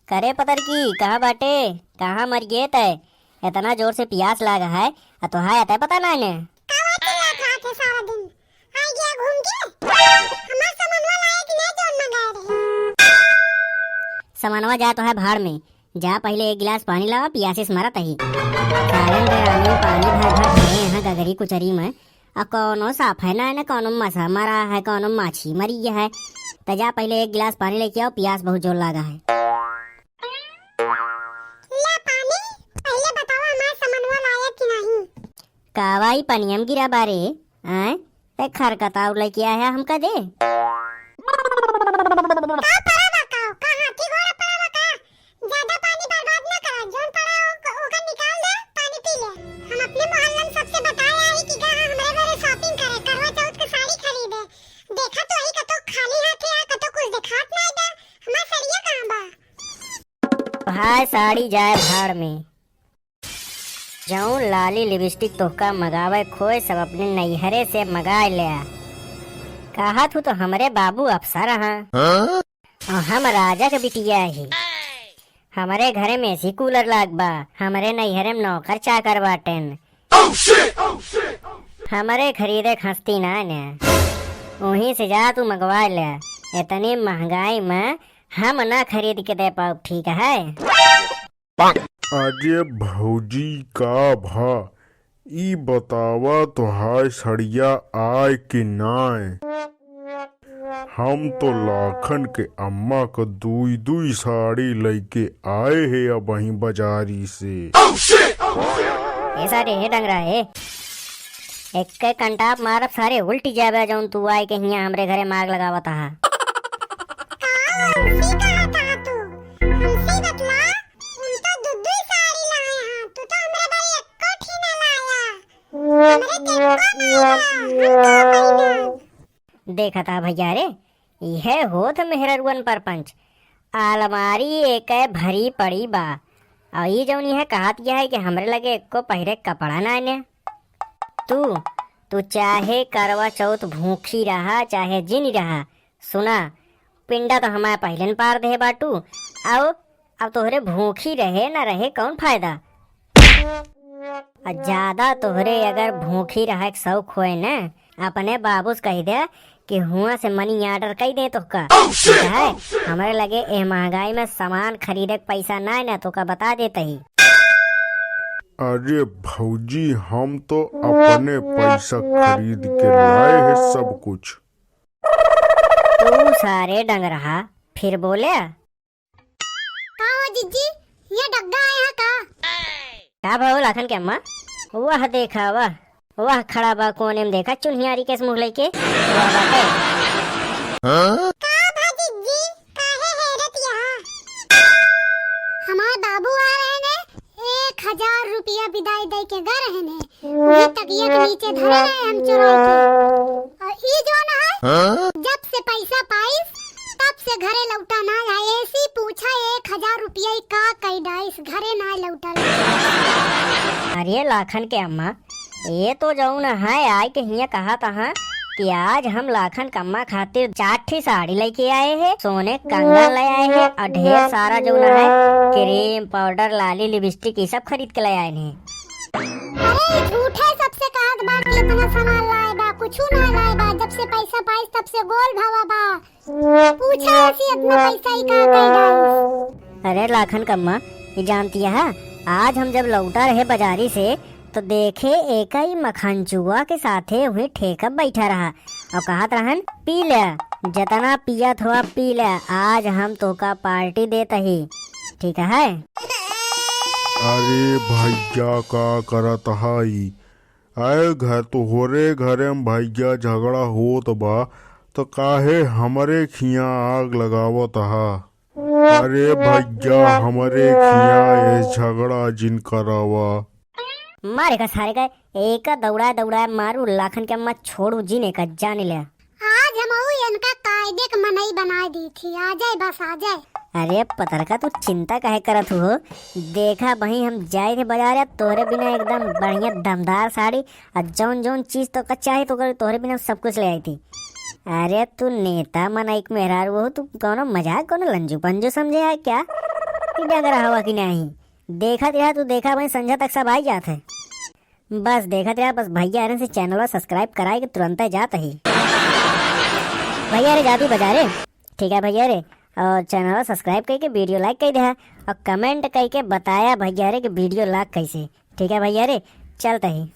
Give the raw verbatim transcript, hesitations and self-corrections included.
करे पतर की, कहाँ बाटे? कहाँ मर गए तय? इतना जोर से पियास लाग है, आ तोहार अतय पता ना ने। कावा चिल्लात रहत है सारा दिन? आ गया घूम के? हमार सामानवा लाए कि नहीं जौन मंगाए रहे? सामानवा जा तो है भाड़ में, जा पहिले एक गिलास पानी लावा, पियासे से मरत ही। सालन बेरामी पानी भर भर धरे यहाँ गगरी कुचरी में, आ कौनो साफ है ना, ना कौनो मसा मरा है, कौनो माछी मरी है। त जा पहिले एक गिलास पानी लेके आओ, पियास बहुत जोर लागा है। ला पानी, पहिले बतावा हमार समनवा लायक कि नहीं? कावा ई पनियम गिरा बारे, आय? ते खरकता उलई के आया हमका दे। का पड़ा बा का? का हाथी घोड़ा पड़ा बा का? ज्यादा पानी बर्बाद ना करा, जौन पड़ा हो, ओकर निकाल दे, पानी पी ले। हम अपने मोहल्ला में सबसे बताए आई कि गा हमरे घरे shopping करे, करवा चौथ के साड़ी खरीदे। देखा तो आई कतो खाली हाथे आ, कतो कुछ देखात ना बा। हमार सड़िया कहाँ बा? भाई साड़ी जाए भाड़ में। जौन लाली लिपस्टिक तोहका मगावे खोए सब अपने नैहरे से मगाए ले आ। कहत हूँ तो हमरे बाबू अफसर हाँ। हाँ? और हम राजा के बिटिया ही। हमरे घरे में एसी कूलर लाग बा, हमरे नैहरे में नौकर चाकर बाटेन। हमरे खरीदे खस्ती ना ने, वहीं से जा तू मगवा ले। इतनी महंगाई में हम ना खरीद के दे पाउब, ठीक है? अरे भौजी, का भा? ई बतावा, तोहार सड़िया आय कि नाय? हम तो लाखन के अम्मा क दुई दुई साड़ी लइके आए हे अबहीं बजारी से। ए सारे, हे डंगरा, हे। एक्के कंटाप मारब सारे, उल्टी जाबे जौन तू आए के हियां हमरे घरे माग लगावत हा। का हमसे कहत हा तू? हमसे बतला, हम तो दू दू साड़ी लाए हा, तू तो हमरे बारे एक्को ठी ना लाया। हमरे के एक्को ना लाया, हम का पहिनब? देखत हा भैया रे, इहे होत मेहररुअन परपंच। अलमारी एके भरी पड़ी बा। अउ ई जौन इहे कहत गया है कि हमरे लगे एक्को पहिरे कपड़ा नाय ने। तू, तू चाहे करवा चौथ भूखी रहा, चाहे जिन रहा, सुना, पिंडा तो हमार पहिलेन पार देहे बाटू। अउ अब तोहरे भूखी रहे ना रहे, कौन फायदा? आ ज्यादा तोहरे अगर भूखी रहे के शौक होए न, अपने बाबू से कहि दे कि हुआं से money order कइ दे तोहका। ठीक है? हमरे लगे एह महंगाई में सामान खरीदे के पैसा नाय न, तोहका बता देत ही। अरे भौजी, हम तो अपने पैसा खरीद के लाए हैं सब कुछ। तू सारे डंगरहा, फिर बोले? का हो जिज्जी, ये डग्गा आए हैं का? का भा हो लाखन के अम्मा? वाह देखा, वाह, वाह खड़ा बा कोने में, देखा चुनहियारी के मुँह लइके। वाह बाटे। का भा जिज्जी, काहे हेरत यहाँ? हमार बाबू आ रहे ने, एक हजार रुपया बिदाई दे के गए रहे ने। वही तकिया के नीचे धरे रहे हम चुराई के। और ई जौन है, हाँ? जब से पैसा पाइस, तब से घरे लौटा ना आए। एसी पूछा एक हजार रुपया ई का कई डाइस, घरे ना लौटल। अरे लाखन के अम्मा, ये तो जौन है आए के हियाँ कहत हा कि आज हम लाखन के अम्मा खातिर चार ठी साड़ी लइके आए हैं, सोने के कंगन ले आए हैं और ढेर सारा जौन है क्रीम, पाउडर, लाली, लिपस्टिक, ये सब खरीद के ले आए हैं। अरे, ई झूठे सबसे कहत बा कि इतना सामान लाए बा, कुछु ना लाए बा। जब से पैसा पाइस, तब से गोल भवा बा। पूछा ऐसी इतना पैसा ही कहाँ कई डाइस? अरे लाखन कम्मा, ये जानती है, आज हम जब लौटा रहे बाजारी से, तो देखे एका ई मखानचुआ के साथे वहीं ठेका बैठा रहा और कहत रहन, "पी ले, जितना पियत हुआ पी ले, आज हम तोका पार्टी देत ही, ठीक है?" अरे भैया, का करत हई? आए घर तोहरे घरे में भैया झगड़ा होत बा, तो काहे हमरे खिया आग लगावत हा? अरे भैया, हमरे खिया ये झगड़ा जिन करावा। मारे का सारे का, एक दौड़ा दौड़ा मारू, लाखन के अम्मा छोड़ू जिने का, जाने ले। आज हम ऊ इनका कायदे के मनई बनाए दी थी। आ जाए, बस आ जाए। अरे पतरका, तू चिंता काहे करत हो? देखा बही, हम जाए थे बाजार, तोहरे बिना एकदम बढ़िया दमदार साड़ी, और जौन जौन चीज तोका चाहे तो तोहरे बिना सब कुछ ले आई थी। अरे तू नेता मनई के मेहरारू हो, तू कौनो मजाक, कौनो लंजू पंजू समझे है क्या? डंगरा हवा कि नहीं? देखत रहा तू, देखा भाई, संझा तक सब आई जात है। बस देखत रहा, बस भैया अरे से चैनलवा subscribe कराए के तुरंते जात ही। भैया रे, जाती बजारे। ठीक है भैया रे, और चैनलवा subscribe करके video like कर दे और comment करके बताया भैया रे कि video लाग कैसे। ठीक है भैया रे, चलत ही।